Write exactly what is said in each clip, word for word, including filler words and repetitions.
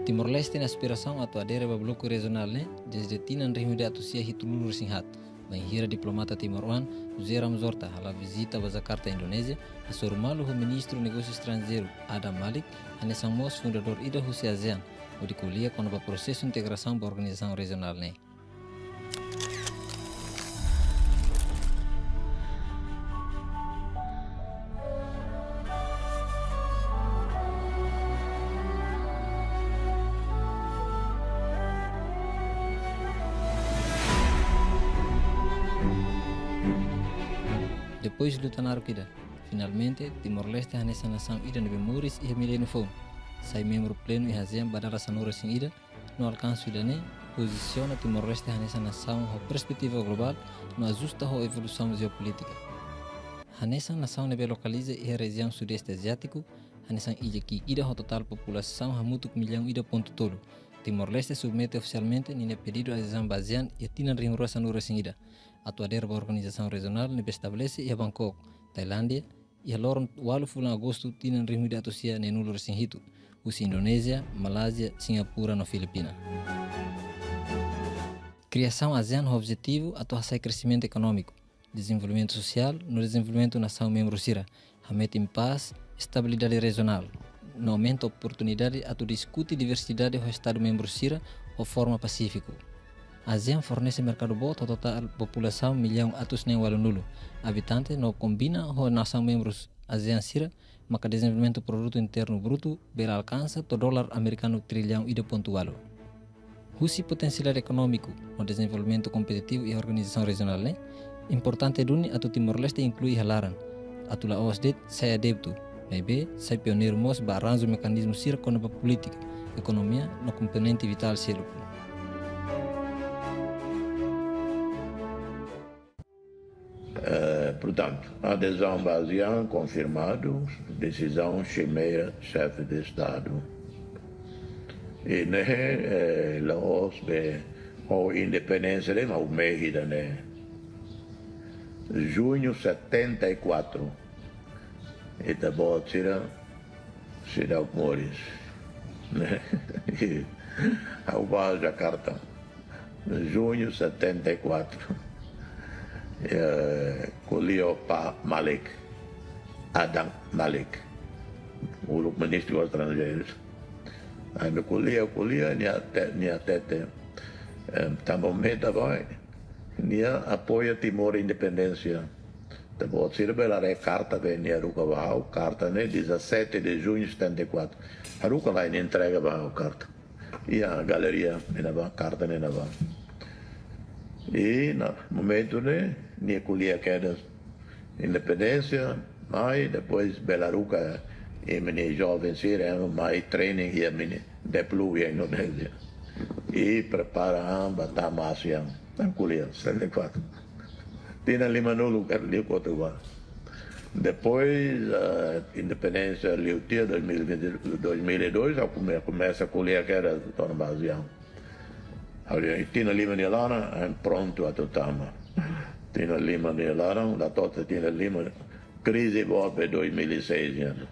Timor-Leste nia aspirasaun atu adere ba bloku rejionál ne'e dezde tinan rihun ida atus sia hitunulu resin haat, bainhira diplomata timoroan José Ramos Horta hala'o vizita ba Jakarta, Indonézia, hasoru malu ho Ministru Negósiu Estranjeiru Adam Malik, hanesan mós fundadór ida husi ASEAN, hodi ko'alia kona-ba prosesu integrasaun ba organizasaun rejionál ne'e. Depois luta naruk ida, finalmente, Timor-Leste hanesan nasaun ida ne'ebé moris iha miléniu foun, sai membru plenu iha ASEAN ba dala sanulu resin ida, no alkansu ida-ne'e pozisiona Timor-Leste hanesan nasaun ho perspetiva globál no ajusta ho evolusaun jeopolítika. Hanesan nasaun ne'ebé lokaliza iha rejiaun Sudeste Aziátiku, hanesan illa ki'ik ida ho totál populasaun hamutuk millaun ida pontu tolu, Timor-Leste submete ofisialmente ninia pedidu adezaun ba ASEAN iha tinan rihun rua sanulu resin ida, atu adere ba organizasaun rejionál ne'ebé estabelese iha Bangkok, Tailándia, iha loron ualu fulan Agostu tinan rihun ida atus sia neenulu resin hitu, husi Indonézia, Malázia, Singapura no Filipina. Kriasaun ASEAN ho objetivu atu hasa'e kresimentu ekonómiku, dezenvolvimentu sosiál no dezenvolvimentu nasaun membru sira, hametin pás, estabilidade rejionál, no aumenta oportunidade atu diskute diversidade ho estadu membru sira ho forma pasífiku. ASEAN fornese merkadu boot ho totál populasaun millaun atus neen ualunulu abitante no kombina ho nasaun membrus ASEAN sira, maka dezenvolvimentu produtu internu brutu bele alkansa to'o dolar amerikanu trillaun ida pontu ualu. Husi potensialidade ekonómiku no dezenvolvimentu kompetitivu iha organizasaun rejionál ne'e, importante duni atu Timor-Leste inklui iha laran, atu la'ós de'it sai adeptu, maibé sai pioneiru mós ba arranju mekanizmu sira kona-ba polítika, ekonomia no komponente vitál seluk. Eh, portantu, adezaun ba ASEAN konfirmadu, desizaun Cimeira Xefe de Estadu. I ne'e, eh, la'ós be ho independénsia de'it, mas o mehi da ne'e. Junho setenta e quatro. Ita-boot sira seidauk moris. Ha'u ba Jakarta, junho setenta e quatro. Eh, ko'alia ho Pa Malik, Adam Malik, uluk Ministru Estranjeirus. Ami ko'alia, ko'alia, nia te-, nia hatete, eh, tanba meta ba, nia apoia Timor independénsia. Ita-boot sira bele haree karta ke nia haruka ba ha'u, karta ne'e dezassete de junho setenta e quatro. Haruka lai, nia entrega ba ha'u karta. Iha galeria ne'ebá, karta ne'ebá. I iha momentu ne'e, nia ko'alia kedas independénsia, mai, depois bele haruka imi-nia joven sira, mai training iha imi-nia Deplu iha Indonézia. I prepara an ba tama ASEAN. Tan ko'alia, setenta e quatro. Tinan limanulu, kar liu kotu ba. Depois, eh, independénsia liu tiha, dois mil e vinte, dois mil e dois, ha'u come-, komesa ko'alia kedas to'o ba ASEAN. Ha'u dehan, tinan lima nia laran, ami prontu atu tama. Tinan lima nia laran, la to'o tinan lima, krize boot ba dois mil e seis nian.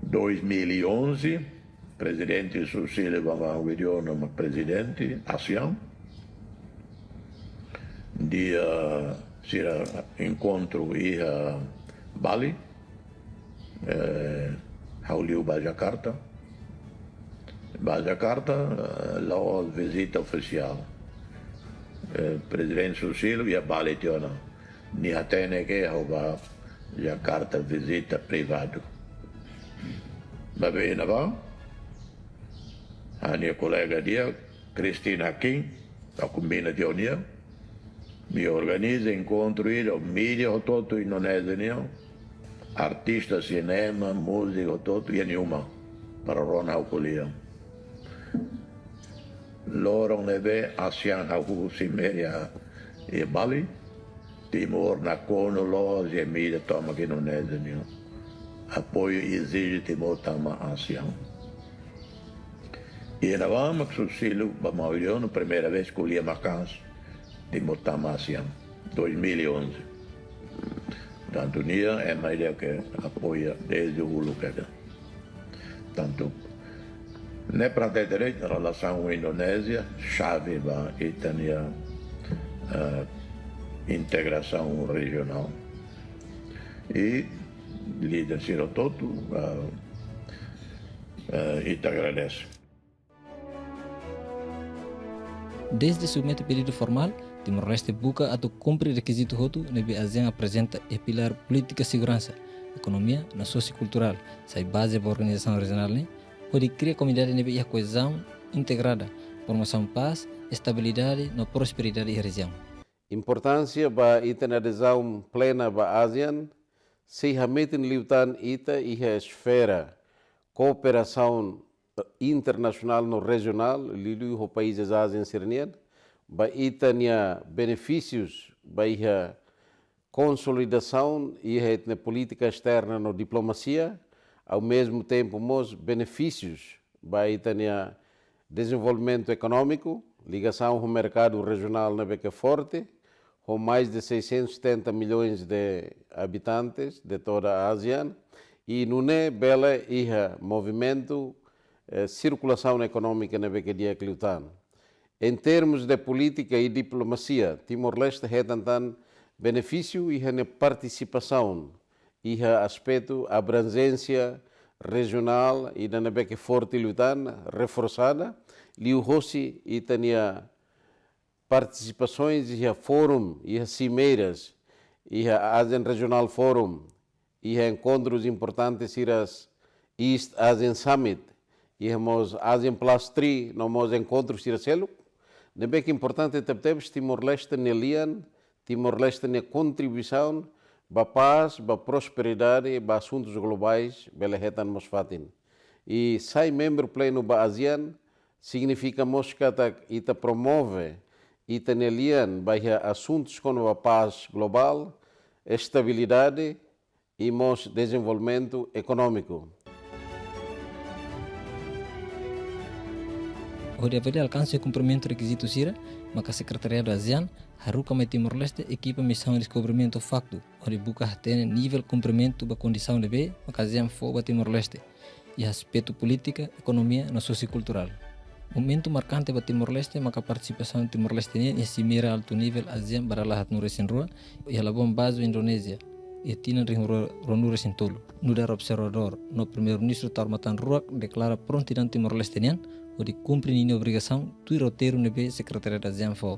Dois mil e onze, Prezidente Susilo Bambang Yudhoyono mak prezidente ASEAN. Dia sira enkontru iha Bali, eh, ha'u liu ba Jakarta. Ba Jakarta, eh, la'ós vizita ofisiál. Eh, Prezidente Susilo iha Bali tiha ona. Nia hatene ke ha'u ba Iha karta vizita privadu. Maibé iha ne'ebá, ha'u-nia kolega di'ak, Christine Hakim, ha'u kombina tiha ho nia, nia organiza enkontru ida ho mídia hotu-hotu Indonézia nian, artista, sinema, múzika hotu-hotu iha nia uma, para rona ha'u ko'alia. Loron ne'ebé ASEAN hahú simeira iha Bali, Timor nakonu loos iha mídia tomak Indonézia nian. Apoiu ezije Timor tama ASEAN. Iha ne'ebá mak Susilo ba Mauri Ono, primeira vez ko'alia maka'as, Timor tama ASEAN, dois mil e onze. Tantu nia ema ida ke apoia dezde uluk kedas. Tantu ne'e para hatete de'it, relasaun Indonézia xave ba ita-nia, eh, integrasaun rejionál. I líder sira hotu, eh, eh, ita agradese. Dezde submete pedidu formál, Timor-Leste buka atu kumpre rekizitu hotu ne'ebé ASEAN aprezenta iha pilár polítika seguransa, ekonomia no sosiokulturál, sai baze ba organizasaun rejionál ne'e, hodi kria komunidade ne'ebé iha koezaun integrada, promosaun pás, estabilidade no prosperidade iha rejiaun. Importánsia ba ita-nia adezaun plena ba ASEAN, sei hametin liután ita iha esfera kooperasaun, eh, internasionál no rejionál, liuliu ho países ASEAN sira-nian, ba ita-nia benefísius, ba iha konsolidasaun iha ita-nia polítika esterna no diplomasia, ao mesmo tempo mós benefísius ba ita-nia dezenvolvimentu ekonómiku, ligasaun ho merkadu rejionál ne'ebé ke forte, ho mais de seiscentos e setenta milhões de habitantes de toda a ASEAN, i nune'e bele iha movimentu, eh, sirkulasaun ekonómika ne'ebé ke di'ak liután. Em termos de política e diplomasia, Timor-Leste hetan tan benefísiu iha nia partisipasaun iha aspetu abranjénsia rejionál ida ne'ebé ke forte liután, reforsada, liuhosi ita-nia partisipasoens iha fórum, iha simeiras, iha ASEAN Regional Forum, iha enkontrus importantes sira East Asian Summit, iha mós ASEAN Plus Three, no mós enkontru sira seluk. Ne'ebé ke importante tebetebes Timor-Leste nia lian, Timor-Leste nia kontribuisaun ba pás, ba prosperidade, ba asuntus globais, bele hetan mós fatin. I sai membru plenu ba ASEAN, signifika mós katak ita promove ita-nia lian ba iha asuntus kona-ba pás globál, estabilidade i mós dezenvolvimentu ekonómiku. Hodi avalia alkanse kumprimentu rekizitu sira, maka Sekretariadu ASEAN haruka mai Timor-Leste ekipa misaun deskobrimentu faktu, hodi buka hatene nivel kumprimentu ba kondisaun ne'ebé maka ASEAN fó ba Timor-Leste iha aspetu polítika, ekonomia no sosiokulturál. Momentu markante ba Timor-Leste maka partisipasaun Timor-Leste nian iha simeira altu nivel ASEAN ba dala haatnulu resin rua, iha Labuan Bajo, Indonézia, iha tinan rihun rua ruanulu resin tolu. Nu'udar observadór, no Primeiru-Ministru Taur Matan Ruak deklara prontidaun Timor-Leste nian hodi kumpre ninia obrigasaun tuir roteiru ne'ebé Sekretariadu ASEAN fó.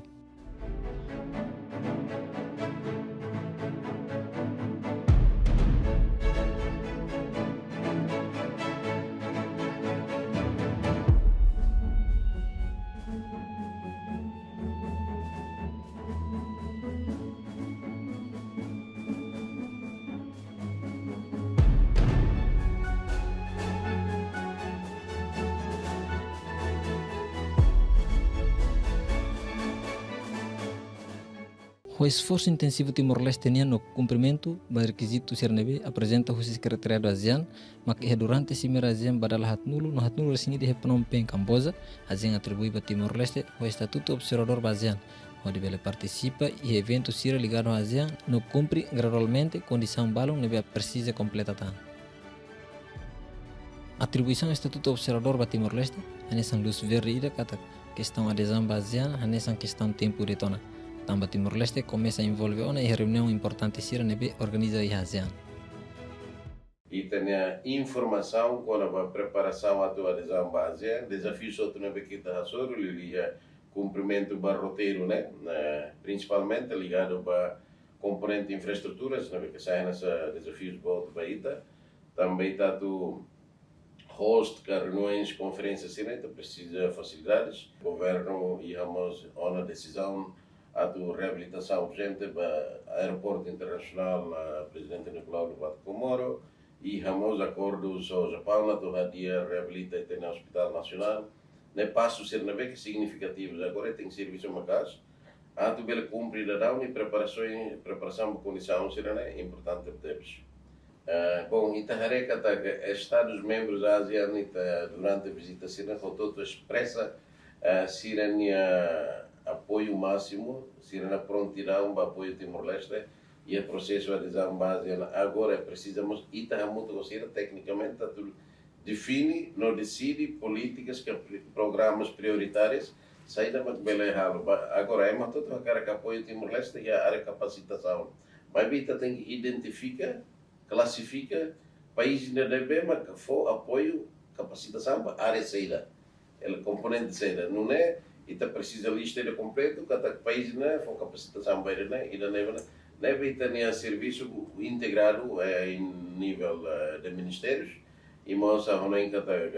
Ho esforsu intensivu Timor-Leste nian no kumprimentu ba rekizitu sira ne'ebé aprezenta husi Sekretariadu ASEAN, maka iha durante simeira ASEAN ba dala haatnulu no haatnulu resin ida iha Phnom Penh, Kamboja, ASEAN atribui ba Timor-Leste ho estatutu observadór ba ASEAN, hodi bele partisipa iha eventu sira ligadu ho ASEAN no kumpre gradualmente kondisaun balun ne'ebé presiza kompleta tan. Atribuisaun estatutu observadór ba Timor-Leste hanesan lús verde ida katak kestaun adezaun ba ASEAN hanesan kestaun tempu de'it ona. Tanba Timor-Leste komesa envolve ona iha reuniaun importante sira ne'ebé organiza iha ASEAN. Ita-nia informasaun kona-ba preparasaun atu adezaun ba ASEAN, dezafiu hotu ne'ebé ke ita hasoru, liuliu iha kumprimentu ba roteiru ne'e, eh, prinsipalmente ligadu ba Komponente infraestruturas, ne'ebé ke sai hanesan dezafius boot ba ita. Tanba ita atu host ka reuniões, konferénsias sira-ne'e, ita presiza fasilidades. Governu iha mós ona desizaun atu reabilitasaun urjente ba Aeroportu Internasionál, ah, Prezidente Nicolau Lobato Comoro, iha mós akordu ho Japaun atu hadi'a reabilita ita-nia Hospital Nasionál. Ne'e pasu sira ne'ebé ke signifikativus. Agora tenke servisu maka'as atu bele kumpre daudaun i preparasaun, preparasaun ba kondisaun sira-ne'e importante tebes. Eh, bom, ita haree katak Estadus membrus ASEAN, ita durante vizita sira-ne'e hotu-hotu espresa, eh, sira-nia apoiu másimu, sira-nia prontidaun ba apoiu Timor-Leste iha prosesu adezaun ba ASEAN. Agora presiza mós ita hamutuk ho sira teknikamente atu define no deside polítikas ka pri-, programas prioritárius, saida mak bele halo. Ba, agora, ema hotu-hotu hakarak apoiu Timor-Leste iha área kapasitasaun. Maibé ita tenke identifika, klasifika país ida ne'ebé mak fó apoiu kapasitasaun ba área saida, el komponente saida. Nune'e ita presiza lista ida kompletu, katak país ne'e fó kapasitasaun ba ida-ne'e, ida-ne'e, ne'ebé ita-nia servisu integradu, eh, em nível, eh, de ministérios. I mós ha'u hanoin katak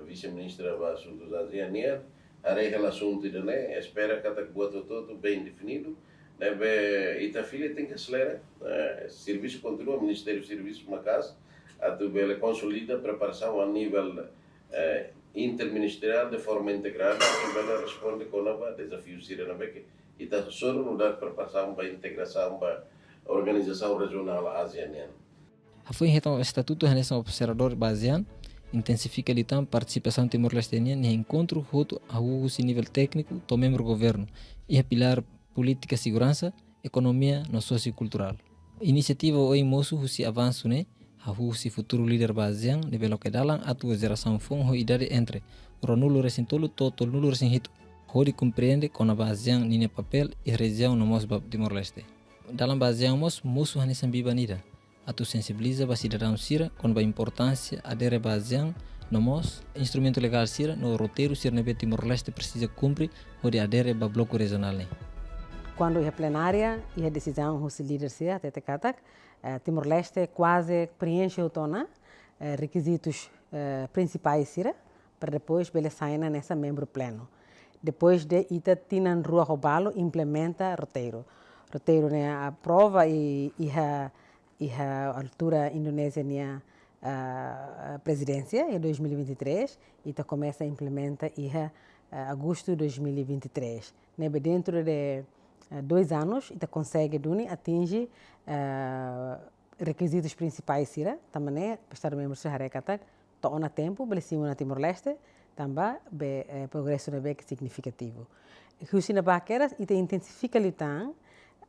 Vise-Ministra ba Asuntus ASEAN nian haree hela asuntu ida-ne'e, espera katak buat hotu-hotu bem definidu. Ne'ebé ita fila tenke aselera, eh, servisu kontinua, Ministériu servisu maka'as atu bele konsolida preparasaun a nível, eh, interministeriál de forma integrada, atu bele responde kona-ba dezafiu sira ne'ebé ke ita hasoru nu'udar preparasaun ba integrasaun ba organizasaun rejionál ASEAN nian. Hafoin hetan estatutu hanesan observadór ba ASEAN, intensifika liután partisipasaun Timor-Leste nian iha enkontru hotu, hahú husi nivel tékniku to'o membru governu, iha pilár polítika seguransa, ekonomia no sosiokulturál. Inisiativa oioin mosu husi avansu ne'e, hahú husi futuru líder ba ASEAN ne'ebé loke dalan atu jerasaun foun ho idade entre ruanulu-resin-tolu to'o tolunulu-resin-hitu, hodi komprende kona-ba ASEAN ninia papél iha rejiaun no mós ba Timor-Leste. Dalan ba ASEAN mós mosu hanesan biban ida atu sensibiliza ba sidadaun sira kona-ba importánsia adere ba ASEAN no mós instrumentu legál sira no roteiru sira ne'ebé Timor-Leste presiza kumpre hodi adere ba bloku rejionál ne'e. Kuandu iha plenária, iha desizaun husi líder sira hatete katak, eh, Timor-Leste kuaze preenxe hotu ona, eh, rekizitus, eh, prinsipais sira, para depois bele sai hanesan membru plenu. Depois de ita tinan rua ho balu implementa roteiru. Roteiru ne'e aprova i iha, iha altura Indonézia nia, ah, prezidénsia iha dois mil e vinte e três, ita komesa implementa iha, ah, agostu dois mil e vinte e três. Ne'ebé dentro de, ah, dois anos, ita konsege duni atinje, ah, rekizitus prinsipais sira, tanba ne'e Estadu membru sira haree katak to'o ona tempu, bele simu ona Timor-Leste, tanba be, eh, progresu ne'ebé ke signifikativu. Husi ne'ebá kedas, ita intensifika liután,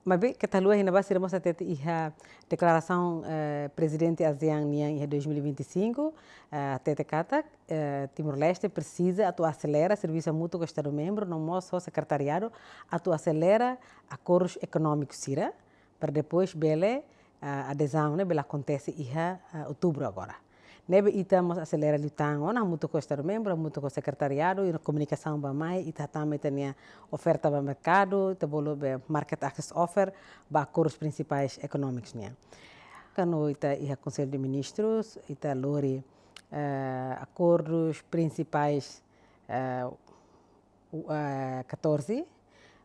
maibé keta haluha iha ne'ebá sira mós hatete iha deklarasaun, eh, prezidente ASEAN nian iha dois mil e vinte e cinco, eh, hatete katak, eh, Timor-Leste presiza atu aselera servisu hamutuk ho Estadu membru, no mós ho sekretariadu atu aselera akordus ekonómiku sira, para depois bele, ah, adezaun ne'e bele akontese iha, ah, outubru agora. Ne'ebé ita mós aselera liután ona, hamutuk ho Estadu membru, hamutuk ho sekretariadu, i komunikasaun ba mai, ita hatama ita-nia oferta ba merkadu, ita bolu be market access offer, ba akordus prinsipais ekonómikus nian. Kuandu ita iha Konsellu de Ministrus, ita lori, eh, akordus prinsipais, eh, u-, eh, catorze,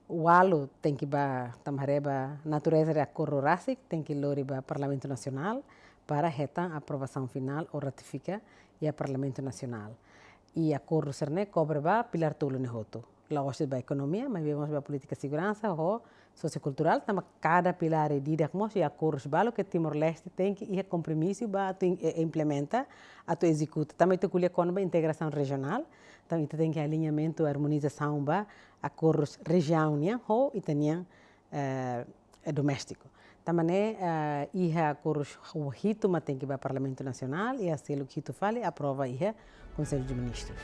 ualu tenke ba, tanba haree ba natureza de akordu rasik, tenke lori ba Parlamentu Nasionál para hetan aprovasaun finál ou ratifika iha Parlamentu Nasionál. I akordu sira-ne'e kobre ba pilár tolu ne'e hotu. La'ós de'it ba ekonomia, maibé mós ba polítika seguransa ho sosiokulturál, tanba kada pilár ida-idak mós iha akordus balu ke Timor-Leste tenke iha kompromisu ba atu in-, eh, implementa, atu ezekuta. Tanba ita ko'alia kona-ba integrasaun rejionál, tanba ita tenke aliñamentu, armonizasaun ba akordus rejiaun nian ho ita-nian, eh, doméstiku. Tanba ne'e, eh, iha akordus hitu mak tenke ba Parlamentu Nasionál, iha seluk hitu fali aprova iha Konsellu de Ministrus.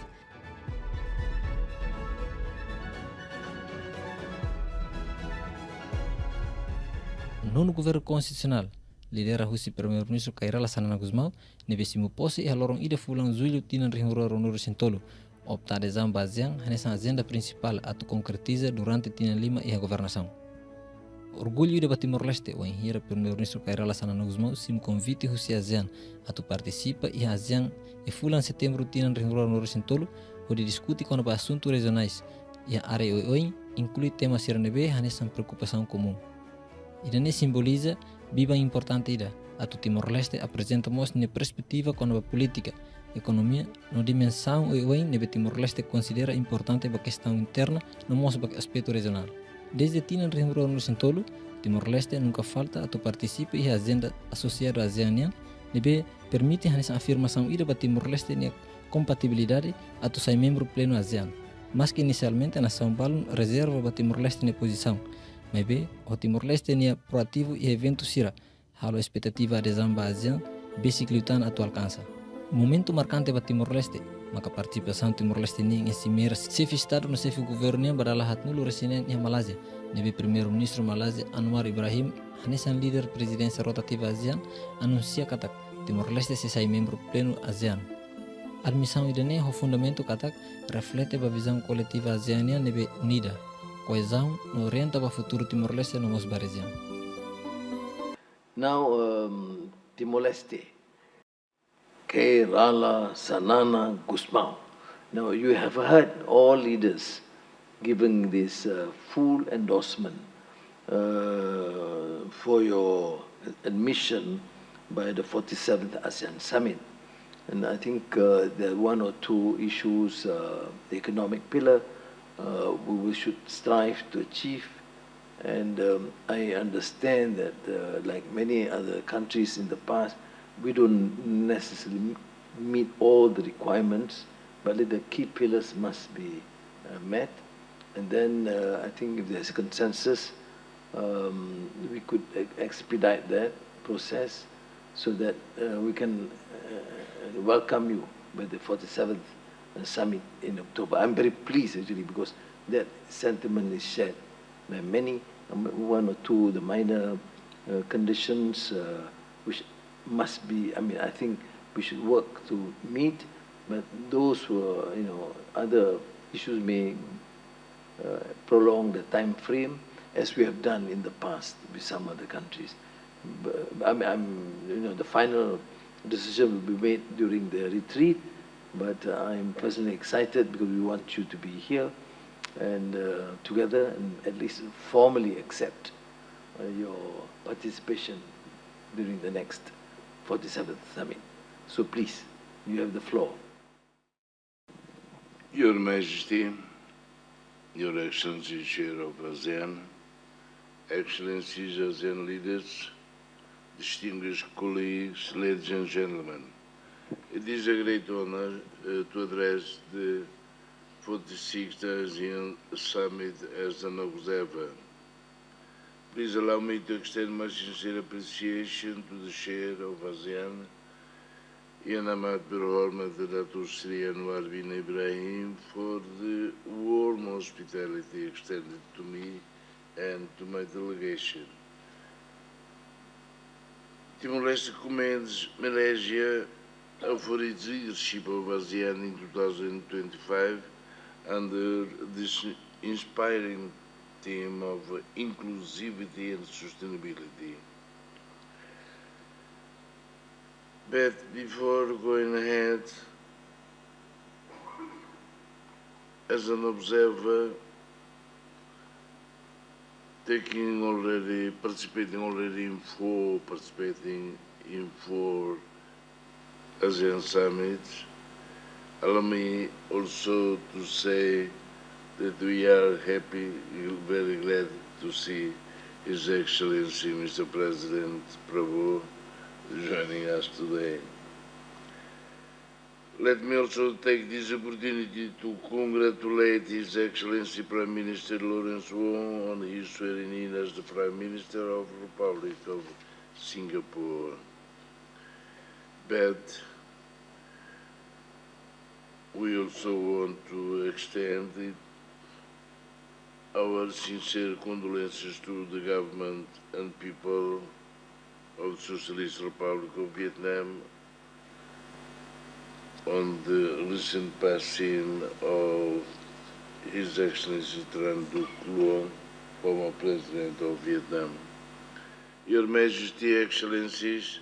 Nonu Governu Konstitusionál, lidera husi Primeiru-Ministru Kay Rala Xanana Gusmão, ne'ebé simu pose iha loron ida fulan Jullu tinan rihun rua ruanulu-resin-tolu, opta adezaun ba ASEAN hanesan ajenda prinsipál atu konkretiza durante tinan lima iha governasaun. Orgullu ida ba Timor-Leste, wainhira Primeiru-Ministru Kay Rala Xanana Gusmão simu konvite husi ASEAN atu partisipa iha ASEAN iha fulan Setembru tinan rihun rua ruanulu-resin-tolu, hodi diskute kona-ba asuntu rejionais iha área oioin, inklui tema sira ne'ebé hanesan preokupasaun komún. Ida-ne'e simboliza biban importante ida, atu Timor-Leste aprezenta mós nia perspetiva kona-ba polítika, ekonomia, no dimensaun oioin ne'ebé Timor-Leste konsidera importante ba kestaun interna, no mós ba aspetu rejionál. Dezde tinan rihun rua ruanulu-resin-tolu, Timor-Leste nunka falta atu partisipa iha ajenda asosiadu ASEAN nian, ne'ebé permite hanesan afirmasaun ida ba Timor-Leste nia kompatibilidade atu sai membru plenu ASEAN. Maski inisialmente nasaun balun rezerva ba Timor-Leste nia pozisaun, maibé ho Timor-Leste nia proativu iha eventu sira, halo espetativa adezaun ba ASEAN, besik liután atu alkansa. Momentu markante ba Timor-Leste maka partisipasaun Timor-Leste nian iha simeira xefe Estadu no xefe Governu nian ba dala haatnulu-resin-neen iha Malázia, ne'ebé Primeiru-Ministru Malázia Anwar Ibrahim, hanesan líder prezidénsia rotativa ASEAN, anunsia katak Timor-Leste sei sai membru plenu ASEAN. Admisaun ida-ne'e ho fundamentu katak reflete ba vizaun koletiva ASEAN nian ne'ebé unida, koezaun no orienta ba futuru Timor-Leste no mós ba rejiaun. Now, um, Timor-Leste. Kay Rala Xanana Gusmão. Now, you have heard all leaders giving this, uh, full endorsement, uh, for your admission by the forty-seventh ASEAN Summit. And I think, uh, there are one or two issues, uh, the economic pillar, uh, we, we should strive to achieve. And, um, I understand that, uh, like many other countries in the past, we don't necessarily m-, meet all the requirements, but the key pillars must be, uh, met. And then, uh, I think if there's consensus, um, we could e-, expedite that process so that, uh, we can, uh, welcome you by the forty-seventh, uh, summit in October. I'm very pleased, actually, because that sentiment is shared by many. Um, one or two, the minor, uh, conditions, uh, which must be, I mean, I think we should work to meet, but those were, you know, other issues may, uh, prolong the time frame, as we have done in the past with some other countries. But, I mean, I'm, you know, the final decision will be made during the retreat, but, uh, I'm personally excited because we want you to be here and, uh, together and at least formally accept, uh, your participation during the next forty-seventh summit. So please, you have the floor. Your Majesty, Your Excellency Chair of ASEAN, Excellencies ASEAN leaders, distinguished colleagues, ladies and gentlemen, it is a great honor, uh, to address the forty-sixth ASEAN Summit as an observer. Please allow me to extend my sincere appreciation to the Chair of ASEAN, Yang Amat Berhormat Datuk Seri Anwar bin Ibrahim, for the warm hospitality extended to me and to my delegation. Timor-Leste commends Malaysia for its leadership of ASEAN in two thousand twenty-five under this inspiring theme of inclusivity and sustainability. But before going ahead, as an observer, taking already, participating already in four, participating in four ASEAN summits, allow me also to say that we are happy, very glad to see His Excellency Mister President Prabowo joining us today. Let me also take this opportunity to congratulate His Excellency Prime Minister Lawrence Wong on his swearing-in as the Prime Minister of Republic of Singapore. But we also want to extend it, our sincere condolences to the government and people of the Socialist Republic of Vietnam on the recent passing of His Excellency Tran Duc Luong, former President of Vietnam. Your Majesty, Excellencies,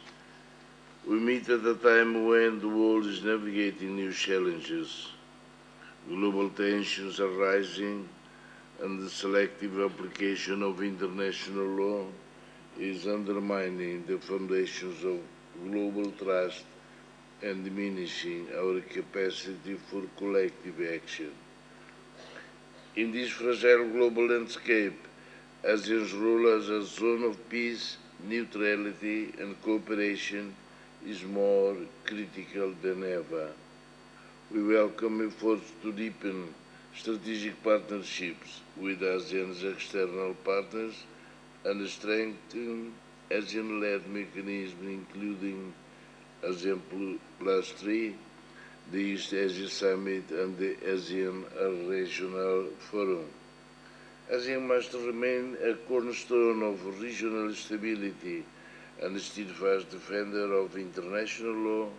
we meet at a time when the world is navigating new challenges. Global tensions are rising, and the selective application of international law is undermining the foundations of global trust and diminishing our capacity for collective action. In this fragile global landscape, ASEAN's role as a zone of peace, neutrality, and cooperation is more critical than ever. We welcome efforts to deepen strategic partnerships with ASEAN's external partners and strengthen ASEAN-led mechanisms, including ASEAN Plu-, Plus three, the East Asia Summit, and the ASEAN Regional Forum. ASEAN must remain a cornerstone of regional stability and a steadfast defender of international law,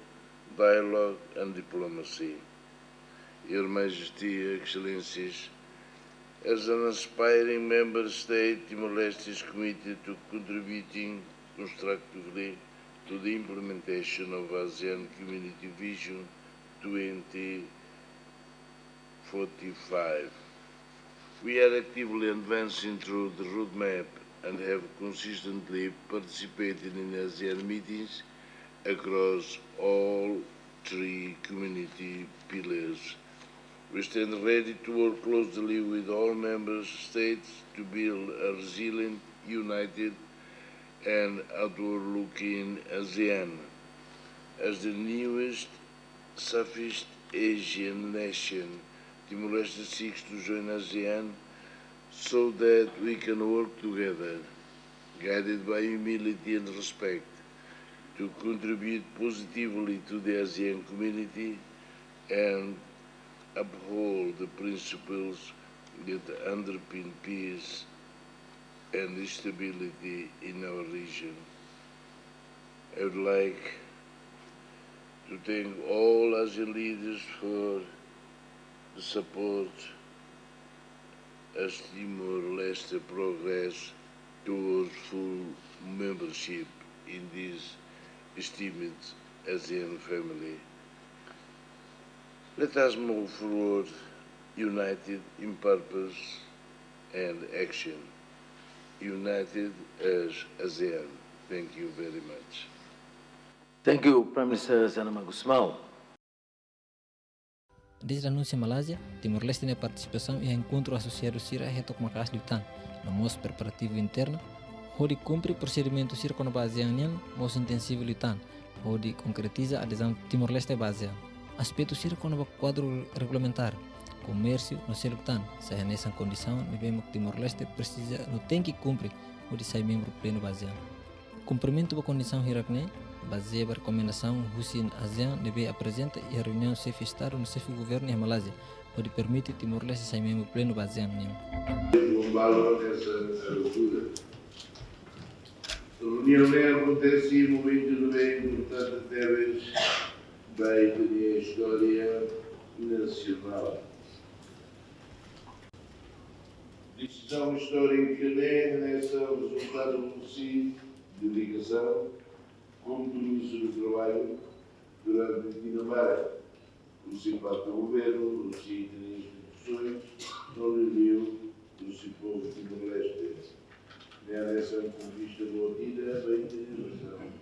dialogue, and diplomacy. Your Majesty, Excellencies, as an aspiring member state, Timor-Leste is committed to contributing constructively to the implementation of ASEAN Community Vision twenty forty-five. We are actively advancing through the roadmap and have consistently participated in ASEAN meetings across all three community pillars. We stand ready to work closely with all member states to build a resilient, united, and outward-looking ASEAN. As the newest Southeast Asian nation, Timor-Leste seeks to join ASEAN so that we can work together, guided by humility and respect, to contribute positively to the ASEAN community and uphold the principles that underpin peace and stability in our region. I would like to thank all ASEAN leaders for the support as Timor-Leste progress towards full membership in this esteemed ASEAN family. Let us move forward united in purpose and action. United as ASEAN. Thank you very much. Thank you, Prime Minister Xanana Gusmão. Desde anúnsiu Malázia, Timor-Leste nia partisipasaun iha enkontru asosiadu sira hetok maka'as liután, no mós preparativu internu, hodi kumpre prosedimentu sira kona-ba ASEAN nian mós intensivu liután, hodi konkretiza adezaun Timor-Leste ba ASEAN. Aspetu sira kona-ba kuadru regulamentár, komérsiu no seluk tan, sai hanesan kondisaun ne'ebé mak Timor-Leste presiza no tenke kumpre hodi sai membru plenu ba ASEAN. Kumprimentu ba kondisaun hirak-ne'e, bazeia ba rekomendasaun husi ASEAN ne'ebé aprezenta iha reuniaun xefe Estadu no xefe Governu iha Malázia, hodi permite Timor-Leste sai membru plenu ba ASEAN nian. Reuniaun ne'e akontese iha momentu ne'ebé importante tebes ba ita-nia istória nasionál. Desizaun istórika ne'e hanesan rezultadu husi dedikasaun, kompromisu no traballu durante tinan barak, husi parte governu, husi ita-nia instituisoens, no liuliu husi povu Timor-Leste. Ne'e hanesan konkista boot ida ba ita-nia nasaun.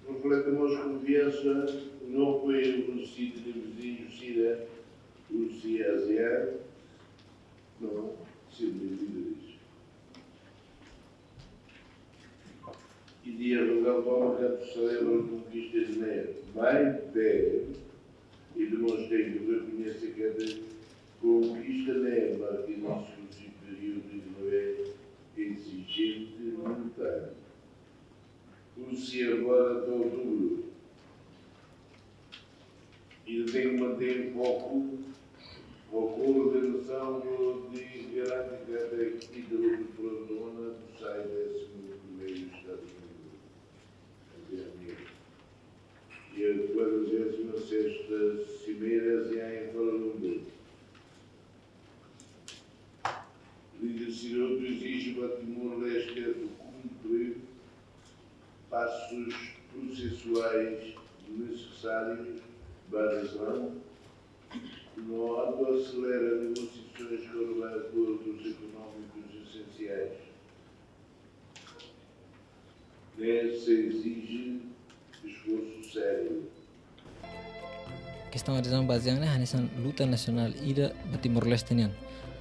Reflete mós konfiansa no apoiu husi ita-nia viziñu sira, husi ASEAN, no sira-nia líderes. I di'ak loron tomak atu selebra konkista ne'e, maibé ita mós tenke rekoñese katak konkista ne'e marka inísiu husi períodu ida ne'ebé ezijente liután. Husi agora to'o outubru, ita tenke mantein foku ho koordenasaun hodi garante katak ita hotu prontu ona atu sai désimu primeiru Estadu membru ASEAN nian. I a kuadrajésima sesta Cimeira ASEAN iha Kuala Lumpur. Timor-Leste atu kumpre pasus prosesuais nesesárius ba adezaun, no atu aselera negosiasoens kona-ba akordus ekonómikus esensiais. Ne'e sei ezije esforsu sériu. Kestaun adezaun ba ASEAN ne'e hanesan luta nasionál ida ba Timor-Leste nian,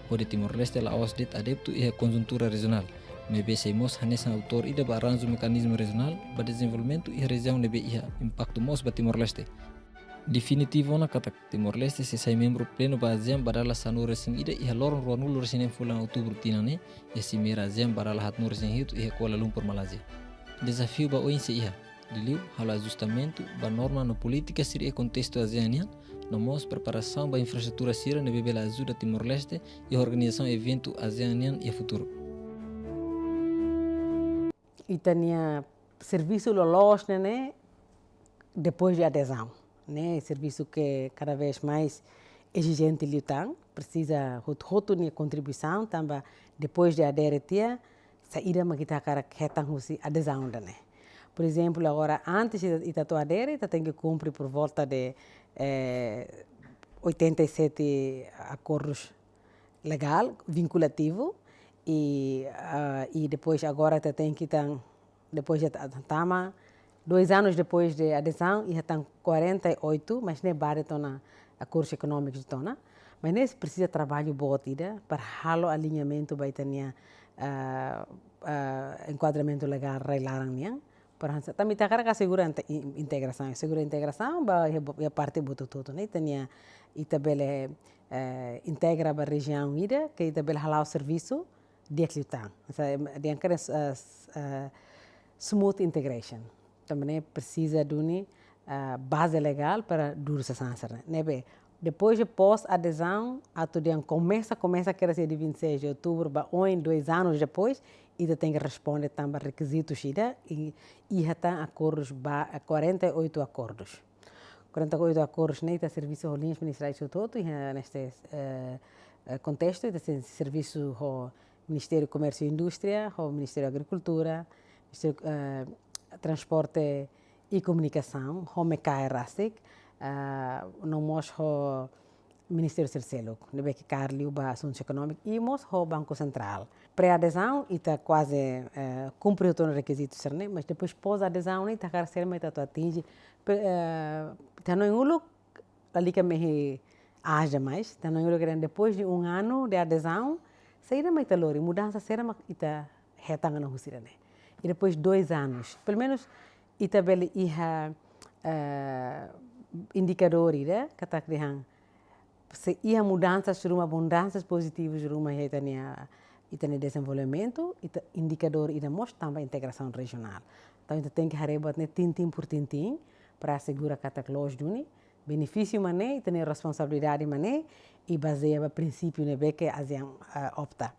hodi Timor-Leste la'ós de'it adeptu iha konjuntura rejionál, maibé sei mós hanesan autór ida ba arranju mekanizmu rejionál ba dezenvolvimentu iha rejiaun ne'ebé iha impaktu mós ba Timor-Leste. Definitivu ona katak Timor-Leste sei sai membru plenu ba ASEAN ba dala sanulu-resin-ida iha loron ruanulu-resin-neen fulan Outubru tinan ne'e, iha simeira ASEAN ba dala haatnulu-resin-hitu iha Kuala Lumpur, Malázia. Dezafiu ba oin sei iha, liuliu halo ajustamentu ba norma no polítika sira iha kontestu ASEAN nian, no mós preparasaun ba infraestrutura sira ne'ebé bele ajuda Timor-Leste iha organizasaun eventu ASEAN nian iha futuru. Ita-nia servisu loloos ne'e, ne'e depois de adezaun, ne'e servisu ke kada vez mais ezijente liután, presiza hotu-hotu nia kontribuisaun, tanba depois de adere tiha, saida mak ita hakarak hetan husi adezaun ida-ne'e. Por ezemplu, agora, antes ita, ita atu adere, ita tenke kumpre por volta de, eh, oitenta e sete akordus legál, vinkulativu, i, ah, i depois agora ita tenke tan, depois de ta-, tama, dois anos depois de adezaun, iha tan quarenta e oito, mas ne'e barak tiha ona akordus ekonómikus tiha ona, mas ne'e presiza traballu boot ida para halo aliñamentu ba ita-nia, ah, ah, enkuadramentu legál rai-laran nian. Para hanesan, tanba ita hakarak asegura inte-, in-, integrasaun, asegura integrasaun ba iha bo-, iha parte buat hotu-hotu ne'e, ita-nia, ita bele, eh, integra ba rejiaun ida, ke ita bele hala'o servisu di'ak liután. Hanesan, em, dehan katak, eh, s-, eh, smooth integration. Tanba ne'e presiza duni, eh, baze legál para duru sasán sira-ne'e. Ne'ebé, depois de pós-adezaun, atu dehan komesa, komesa kedas iha dia vinte e seis de outubro, ba oin, dois anos depois, ita tenke responde tan ba rekizitus ida, i, iha tan akordus ba, quarenta e oito akordus. Quarenta e oito akordus ne'e ita servisu ho liñas ministeriais hotu-hotu, iha neste, eh, eh, kontestu, ita sei servisu ho Ministériu Komérsiu i Indústria, ho Ministériu Agrikultura, Ministériu, eh, Transporte i Komunikasaun, ho MECAE rasik, eh, no mós ho Ministériu sira seluk, ne'ebé ke kaer liu ba asuntus ekonómiku, i mós ho Banku Sentrál. Pré-adezaun, ita kuaze, eh, kumpre hotu ona rekizitu sira-ne'e, mas depois pós-adezaun ne'e, ita hakarak saida mak ita atu atinje, pe-, eh, ita hanoin uluk, lalika mehi aja mais, ita hanoin uluk dehan depois de um ano de adezaun, saida mak ita lori, mudansa saida mak ita hetan ona husi ida-ne'e. I depois dois anos, pelumenus ita bele iha, eh, indikadór ida, katak dehan, se iha mudansas ruma, mudansas pozitivas ruma iha ita-nia, ita-nia dezenvolvimentu, ita indikadór ida mós tanba integrasaun rejionál. Entaun, ita tenke haree buat ne'e tintin por tintin, para asegura katak loos duni, benefísiu mak ne'e, ita-nia responsabilidade mak ne'e, i bazeia ba prinsípiu ne'ebé ke ASEAN, eh, opta.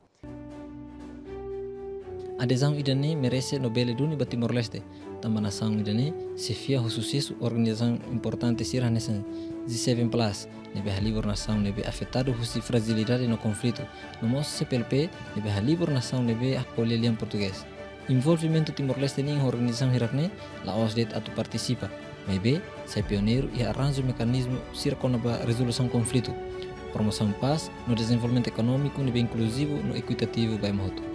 Adezaun ida-ne'e merese no bele duni ba Timor-Leste, tanba nasaun ida-ne'e xefia ho susesu organizasaun importante sira hanesan G seven plus, ne'ebé halibur nasaun ne'ebé afetadu husi frajilidade no konflitu, no mós C P L P, ne'ebé halibur nasaun ne'ebé ko'alia lian portugés. Envolvimentu Timor-Leste nian iha organizasaun hirak-ne'e la'ós de'it atu partisipa, maibé sai pioneiru iha arranju mekanizmu sira kona-ba rezolusaun konflitu, promosaun pás no dezenvolvimentu ekonómiku ne'ebé inkluzivu no ekuitativu ba ema hotu.